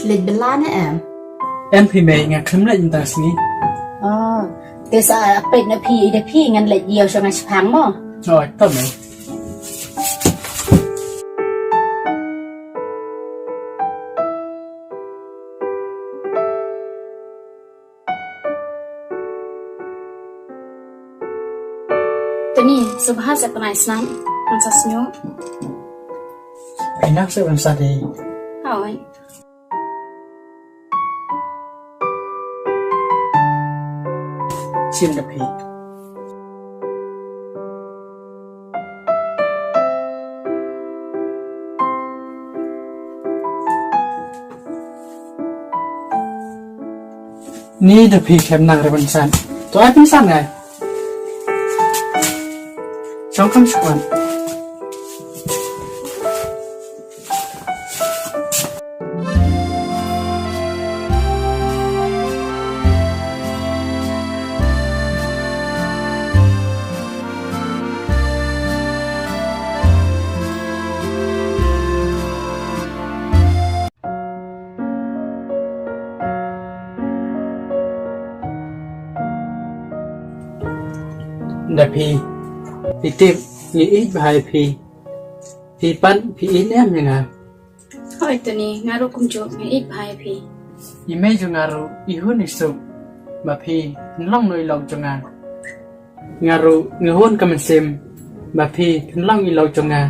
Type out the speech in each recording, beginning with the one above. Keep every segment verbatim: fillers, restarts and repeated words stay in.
Leit bylla ne em? Em phi mei, nga khlem leit mynta ka sngi. Oh, te sa peit na phi, ïa phi ngan leit ïew sha nga shipang mo. Oh, to mei. Tony, sngewbha sa pynai snam, ngan sa sñiuh. Ai nang sa ban sa dei. Hooid. Shim da phi. Ni da phi khlem nang re ban san. To ai phi san ngai. Shong kham shong. Da phi, phi tip, ngi ïeit bha ïa phi. Phi pat, phi ïeit em ïa nga? Hooid Tony, nga ruh kumjuh, nga ïeit bha ïa phi. I mei jong nga ruh, i hun i suk, ba phi, phin long noh i lok jong nga. Nga ruh, nga hun ka mynsiem, ba phi, phin long i lok jong nga.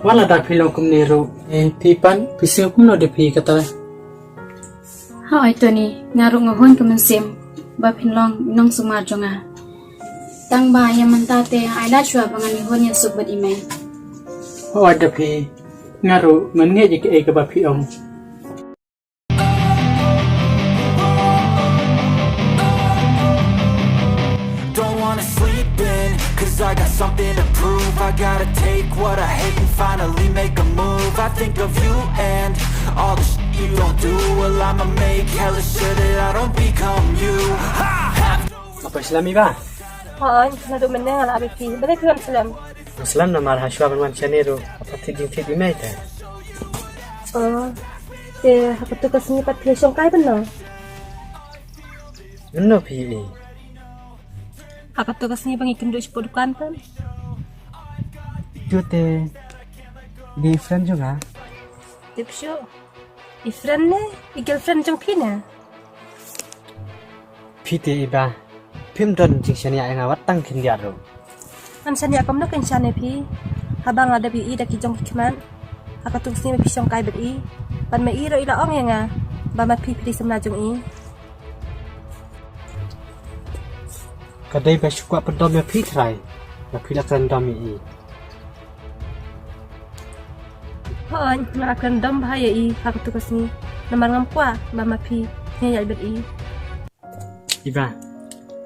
Wat lada phi long kumne ruh, eh, phi pat, phi sngew kumno da phi kata? Hooid Tony, nga ruh nga hun ka mynsiem, ba phin long i nongsumar jong nga. Tang ba ïa mynta te ai lad shuwa ba ngan ïa hun ïa suk bad i mei. Hooid da phi, nga ruh ngan ngeit ïa kaei kaba phi ong. Don't wanna sleep in, 'cause I got something to prove. I gotta take what I hate and finally make a move. I think of you and all the shit you don't do. Well, I'ma make hella sure that I don't become you. Ha! Have no Apa slem i ba? Hooid, naduh mynne nga la ap ïa phi. Balei phi wan slem? Wan slem namar ha shuwa ban wan shane ruh, apa thied jingthied i mei te. Oh, te ha katu ka sngi pat phi shongkai bynno? Mynno phi ïohi? Ha katu ka sngi ba ngi kynduh shapoh dukan kan? Itu te dei i friend jong nga. Tip shuh. I friend ne? I girlfriend jong phi ne? Phi te i ba, phim don jingshaniah ïa nga wat tang khyndiat ruh. Ngan shaniah kumno kan shaniah phi? Haba nga dep ïohi da ki jong ki khmat, ha katu ka sngi ba phi shongkai bad i, bad ma i ruh i la ong ïa nga ba ma phi phi dei samla jong i. Ka dei ba shu kwah pyndom ïa phi trai, ba phi la kren dom ïa i. Hooid, nga la kren dom bha ïa i ha katu ka sngi. Namar ngam kwah ba ma phi phin ïaid bad i. I ba,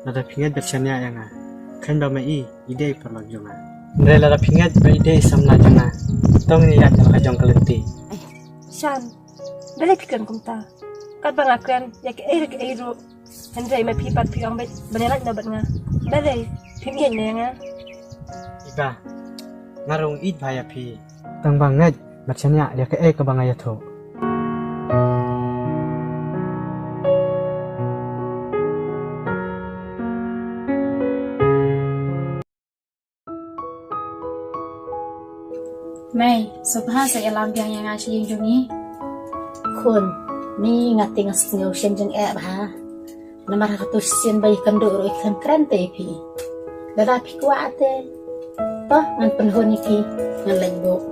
lada phi ngeit bad shaniah ïa nga, kren ba ma i i dei paralok jong nga. Hynrei lada phi ngeit ba i dei samla jong nga, to ngin ïaid na la ka jong ka lynti. Shan, balei phi kren kumta? Katba nga kren ïa kaei re kaei ruh, hynrei ma phi pat phi ong beit ban ïalait noh bad nga. Balei phim ïeit ne ïa nga? I ba, nga ruh nga ïeit bha ïa phi. Tang ba ngeit bad shaniah ïa kaei kaba nga ïathuh. Mei, sngewbha sa ïalam biang ïa nga sha ïing jong ngi. Khun, ni nga te nga sngew shem jingeh bha. Namar ha katu shisien ba i kynduh ruh i khlem kren te ïa phi. Lada phi kwah te, to ngan pynhun ïa ki, ngan leit buh.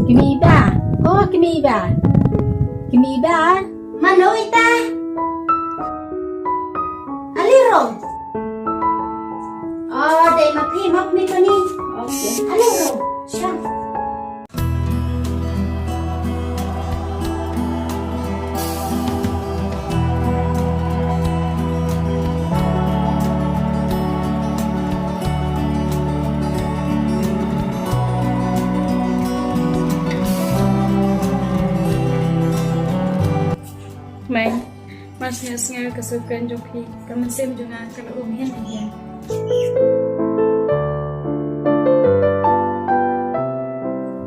Kmie ba, oh kmie ba, kmie ba. Mano ita? Ali rong. Oh, dei ma phi ma kmie Tony. Okay. Ali rong. Sha. Mei, mar shu ïohsngew ka sngewkmen jong phi, ka mynsiem jong nga ka la um hynrei hynrei.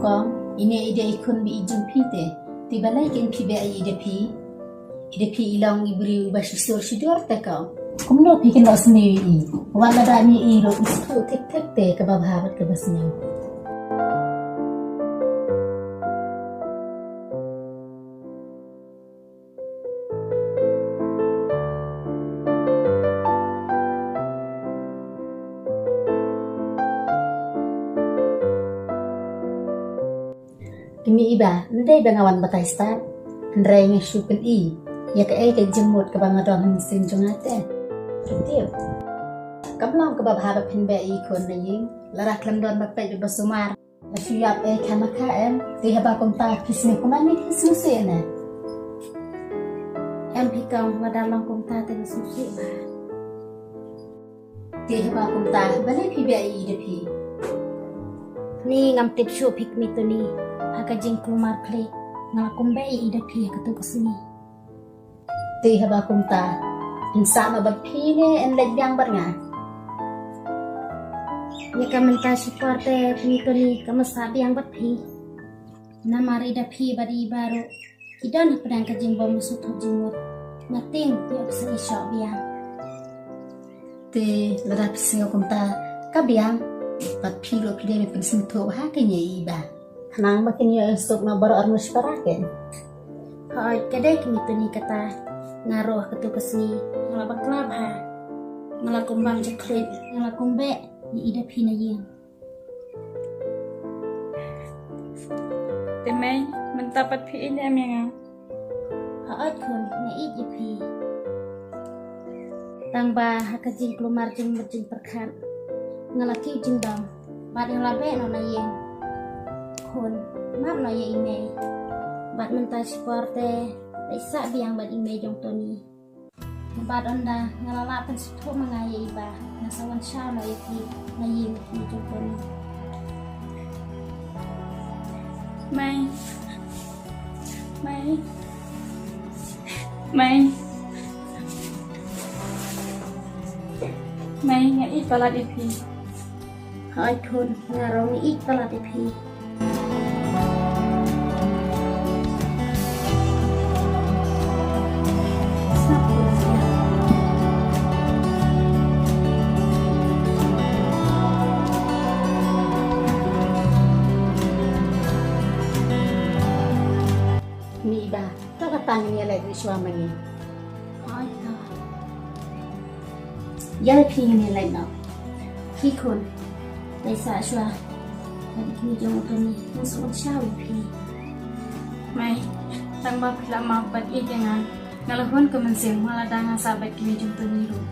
Kong, ine i dei i khun ba ïeit jong phi te. Te balei kein phi beh ïa i da phi? I da phi i long i briew ba shisur shidor te kong. Kumno phi kynnoh sniew ïa i? Wat lada ïa i ruh i sngewthuh thik thik te kaba bha bad kaba sniew. Kmie, i Bah, ym dei ba nga wan batai stad, hynrei nga shu pyni ïa kaei ka jingmut kaba nga don ha mynsiem jong nga te. Tip, kam long kaba bha ba phin beh ïa i khun na ïing, lada khlem don ba peit bad ba sumar. Ba shu ïap ei khamkha em, te haba kumta phi sngewkmen ne phi sngewsih ne? Em phi kong, lada long kumta te nga sngewsih bha. Te haba kumta balei phi beh ïa i da phi? Ni ngam tip shuh phi Kmie Tony, ha ka jingkulmar khlieh nga la kum beh ïa i da phi ha katu ka sngi. Te haba kumta, yn sah noh bad phi ne yn leit biang bad nga? Ïa ka mynta shipor te Kmie Tony kam sah biang bad phi. Namar i da phi bad i Bah ruh ki don hapdeng ka jingbym sngewthuh jingmut. Nga tieng ïoh ka sngi shoh biang. Te lada phi sngew kumta ka biang, bad phi ruh phi dei ban pynsngewthuh ha kane i Bah. Khnang ba kin ïoh ïasuk na baroh arngut shipara kein. Hooid, ka dei Kmie Tony kata. Nga ruh ha katu ka sngi nga la bakla bha. Nga la kum bam jakhluit, nga la kum beh ïa i da phi na ïing. Te Mei, mynta pat phi ïeit em ïa nga? Hooid khun, nga ïeit ïa phi. Tang ba ha ka jingkulmar jingmut jingpyrkhat nga la kiew jingdom bad nga la beh noh na ïing. Khun, map noh ïa i Mei. Bad mynta shipor te leit sah biang bad i mei jong Tony. Bad ynda nga la lah pynsngewthuh ma nga ïa i Bah, nga sa wan shaw noh ïa phi na ïing i jong Tony. Mei. Mei. Mei. Mei, nga ïeit palat ïa phi. Hooid khun, nga ruh nga ïeit palat ïa phi. Ni i Bah, to kata ngin ïa leit shuwa ma ngi. Hooid to. Ïa phi ngin ïa leit noh. Phi khun, leit sah shuwa bad i kmie jong u Tony, ngan sa wan shaw ïa phi. Mei, tang ba phi la map bad ïeit ïa nga, nga la hun ka mynsiem ma lada nga sah bad i kmie jong u Tony ruh.